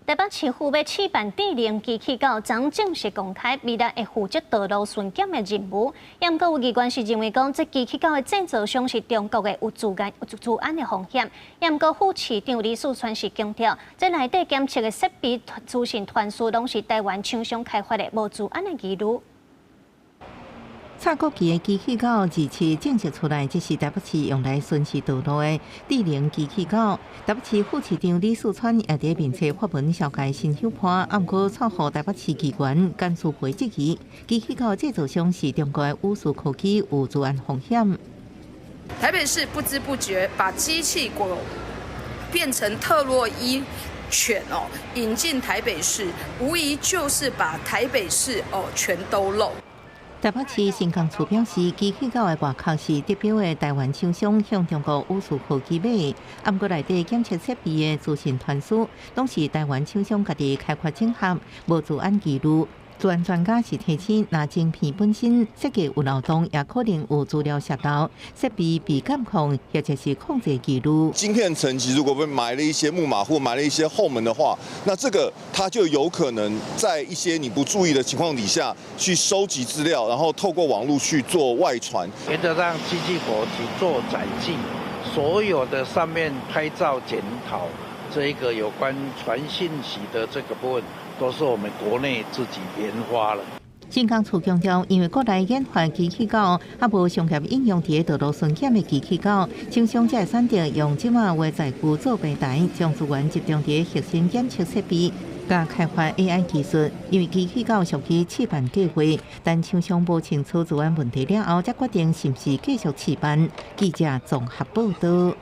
台北市府欲試辦智能機器狗，昨正式公開，未來會負責道路巡檢的任務。毋過有議員是認為講，這機器狗的製造商是中國的，有資安有資安的風險。毋過副市長李四川是強調，這內底檢測的設備、資訊傳輸攏是台灣廠商開發的，無資安的疑慮。插國旗的機器狗二七正式出來，這是台北市用來巡視道路的智能機器狗。台北市副市長李四川也佇面冊發文紹介新伙伴，毋過煞予台北市議員甘思培質疑，機器狗製造商是中國的宇視科技，有資安風險。台北市不知不覺把機器狗變成特洛伊犬哦，引進台北市，無疑就是把台北市哦全都漏。台北市城工處表示，機器狗的外殼是得標的台灣廠商向中國宇視科技買，毋過內底檢測設備的資訊傳輸，攏是台灣廠商家己開發整合，無資安疑慮。資安專家是提醒，若晶片本身設計有漏洞，也可能有資料洩漏、設備被監控或者是控制疑慮。晶片層級如果被埋了一些木馬或埋了一些後門的話，那這個它就有可能在一些你不注意的情況底下去收集資料，然後透過網絡去做外傳。原則上，機器狗只做載具，所有的上面拍照檢討這一個有關傳訊息的這個部分，都是我們國內自己研發了。城工處強調，因為國內研發機器狗，猶無商業應用佇道路巡檢的機器狗，廠商才會選擇用這馬的載具做平台，將資源集中佇核心檢測設備，佮開發 AI 技術。因為機器狗屬於試辦計劃，等廠商摸清楚資安問題了後，才決定是毋是繼續試辦。記者綜合報道。